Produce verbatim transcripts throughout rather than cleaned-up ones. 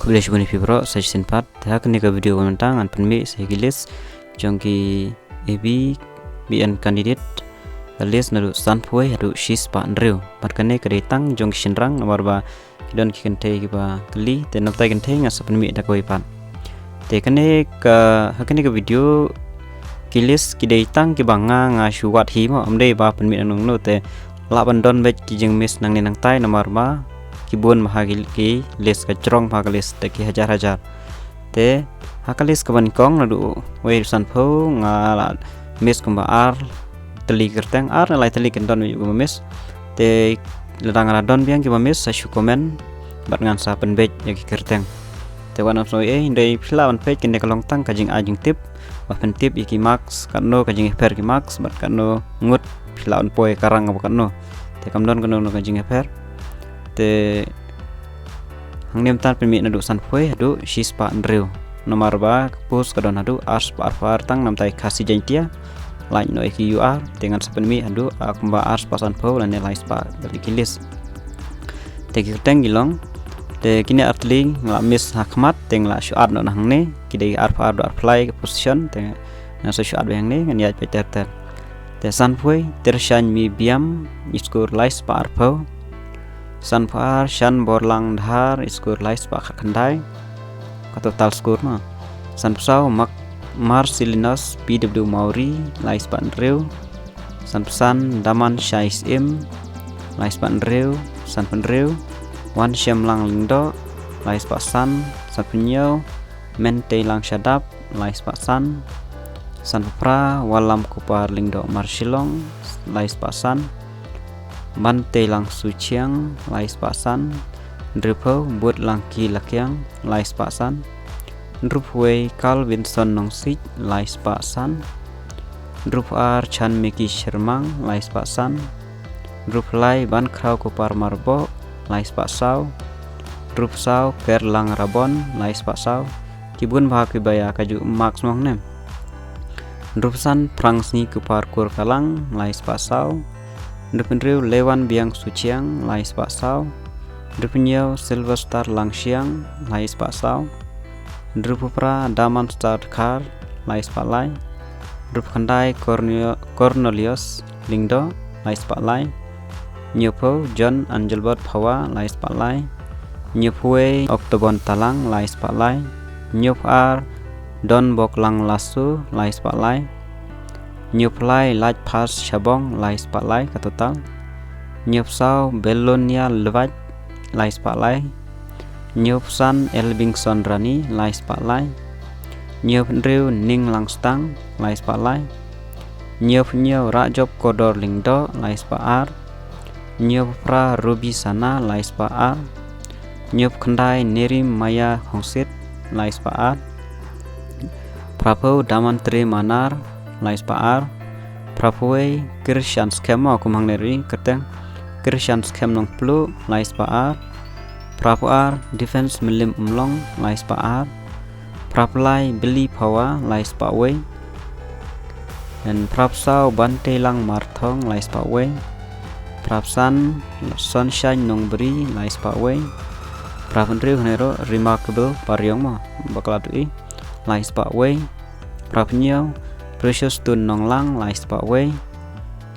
Khublei shibun ïa phi baroh sa shisien pat. Te ha kane ka video mynta ngan pynmih sa ïa ki list jong ki A B B N candidate. Ka list naduh sanphew haduh shispah hynriew. Bad kane ka dei tang jong ki shynrang namar ba ki don ki kynthei kiba kylli, te nangta kynthei nga sa pynmih da kawei pat. Te kane ka, ha kane ka video ki list ki dei tang kiba nga nga shu wad hi mo, ym dei ba pynmih nangno nangno, te lah ban don beit ki jingmiss nangne nangtai namar ba ki bun bha ki, ki list, ka jrong bha ka list, te ki hajar hajar. Te ha ka list kaba nyngkong naduh wei sanphew nga la miss kumba ar tylli kyrteng, ar ne lai tylli, kin don wei kumba miss. Te lada nga la don biang kiba miss, sa shu comment bad ngan sa pynbeit ïa ki kyrteng. Te wat nym sngew ei ei, hynrei phi lah ban peit, kane ka long tang ka jingai jingtip, ba pyntip ïa ki marks, katno ka jingïapher ki marks bad katno ngut phi lah ban poi ka rank kaba katno. Te kam don kano kano ka jingïapher. Te hangne mynta pynmih naduh sanphew haduh shispah hynriew. Namar ba ka post ka don haduh arspah arphew ar tang, namta i Khasi Jaiñtia, lait noh ïa ki U R, te ngan sa pynmih haduh, ah, kumba arspah sanphew lane laispah, da ki list. Te ki kyrteng ki long, te kine ar tylli nga la miss ha khmat, te nga la shu add noh na hangne, ki dei arphew ar haduh arphew lai ka position, te ngan sa shu add beit hangne, ngan ïaid beit ter ter. Te sanphew, Tyrshaiñ Mibiam, i score laispah arphew. Sanphew ar, Shanborlang Dhar, i score laispah khatkhyndai. Ka total score ma. Sanphew saw, Mak-, Marcellinus P W Mawrie, laispah hynriew. Sanphew san, Daman Shai Syiem, laispah hynriew. Sanphew hynriew, Wanshemlang Lyngdoh, laispah san. Sanphew hynñiew, Menteilang Shadap, laispah san. Sanphew phra, Wallamkupar Lyngdoh Marshillong, laispah san. Banteilang Suchiang, laispah san. Hynriewphew, Butlangki Lakiang, laispah san. Hynriewphew wei, Calvinson Nongsiej, laispah san. Hynriewphew ar, Chanmiki Shyrmang, laispah san. Hynriewphew lai, Bankhrau Kupar Marboh, laispah saw. Hynriewphew saw, Kerlang Rabon, laispah saw. Ki bun bha kiba ïa kajuh marks mo hangne. Hynriewphew san, Phrangsngi Kupar Kurkalang, laispah saw. Hynriewphew hynriew, Lewanbiang Suchiang, laispah saw. Hynriewphew hynñiew, Sylvester Langshiang, laispah saw. Hynriewphew phra, Daman Star Dkhar, laispah lai. Hynriewphew khyndai, Cornelio-, Cornelius Lyngdoh, laispah lai. Hynñiewphew, John Angelbert Phawa, laispah lai. Hynñiewphew wei, Oktobon Talang, laispah lai. Hynñiewphew ar, Donboklang Lasso, laispah lai. Hynñiewphew lai, Laitphas Shabong, laispah lai ka total. Hynñiewphew saw, Belonia Lwait, laispah lai. Hynñiewphew san, Elbingson Rani, laispah lai. Hynñiewphew hynriew, Ninglang Stang, laispah lai. Hynñiewphew hynñiew, Rahjop Kodor Lyngdoh, laispah ar. Hynñiewphew phra, Ruby Sana, laispah ar. Hynñiewphew khyndai, Nerim Maya Khongsit, laispah ar. Phraphew, Damantri Manar, laispah ar. Phraphew wei, Kirshan Skhem, mo kum hangne ruh i kyrteng, Kirshan Skhem Nongpluh, laispah ar. Phraphew ar, Defense Mylliem Umlong, laispah ar. Phraphew lai, Billy Phawa, laispah wei. Then phraphew saw, Banteilang Marthong, laispah wei. Phraphew san, Sunshine Nongbri, laispah wei. Phraphew hynriew, hangne ruh, Remarkable Pariong, mo, bakla tu i, laispah wei. Phraphew hynñiew, Precious Stone Nonglang, laispah wei.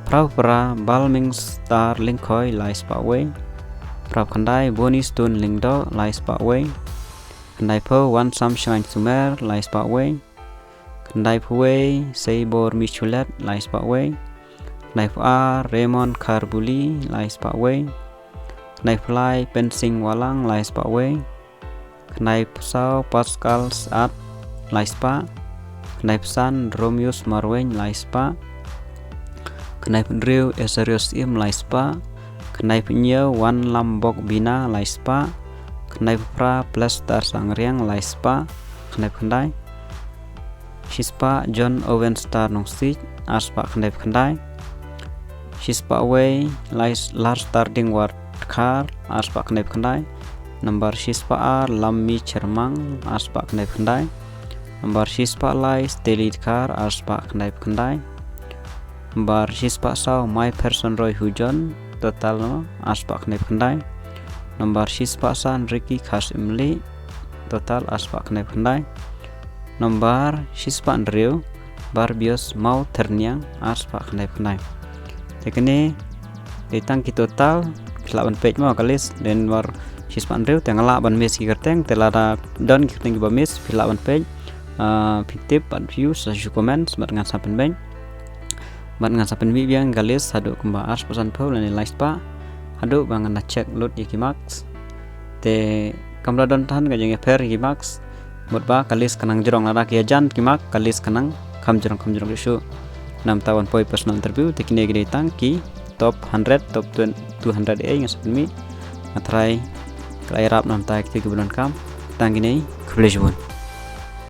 Phraphew phra, Balming Star Lyngkhoi, laispah wei. Phraphew khyndai, Bonnie Stone Lyngdoh, laispah wei. Khyndaiphew, Wansam Shngaiñ Sumer, laispah wei. Khyndaiphew wei, Seibor Michulet, laispah wei. Khyndaiphew ar, Raymond Kharbuli, laispah wei. Khyndaiphew lai, Pensing Walang, laispah wei. Khyndaiphew saw, Pascal Sat, laispah. Khyndaiphew san, Romius Marwein, laispah. Khyndaiphew hynriew, Eserios Im, laispah. Khyndaiphew hynñiew, Wanlambok Bina, laispah. Khyndaiphew phra, Plester Sangriang, laispah. Khyndaiphew khyndai. Shispah, John Owen Star Nongsiej, arspah khyndaiphew khyndai. Shispah wei, Lais-, Larstar Dingwar Dkhar, arspah khyndaiphew khyndai. Nambar shispah ar, Lammi Chyrmang, arspah khyndaiphew khyndai. Nambar shispah lai, Steli Dkhar, arspah khyndaiphew khyndai. Nambar shispah saw, Mai Person Roy Hujon, total no, arspah khyndaiphew khyndai. Nambar shispah san, Ricky Khas Imli, total arspah khyndai phew khyndai. Nombar shispah hynriew Barbios Mawtyrniang arspah khyndai phew khyndai. Te kine dei tang ki total, phi lah ban peit mo ka list, dei namar shispah hynriew te nga lah ban miss ki kyrteng, te lada don ki kyrteng kiba miss phi lah ban peit, ah, phi tip bad view sa shu comments bad ngan sa pynbeit. Bad ngan sa pynmih biang ka list haduh kumba arspah sanphew lane laispah, haduh ba ngan da check lut ïa ki marks. Te kam da don than ka jingïapher ïa ki marks, mut ba ka list ka nang jrong, lada ki ïajan ki mark ka list ka nang kham jrong, kham jrong shuh. Namar wan poi personal interview, te kine ki dei tang ki top hundred, top twenty, two hundred A, nga sa pynmih. Nga trai ka la ïarap namar kito kiba donkam. Tang kine, khublei shibun.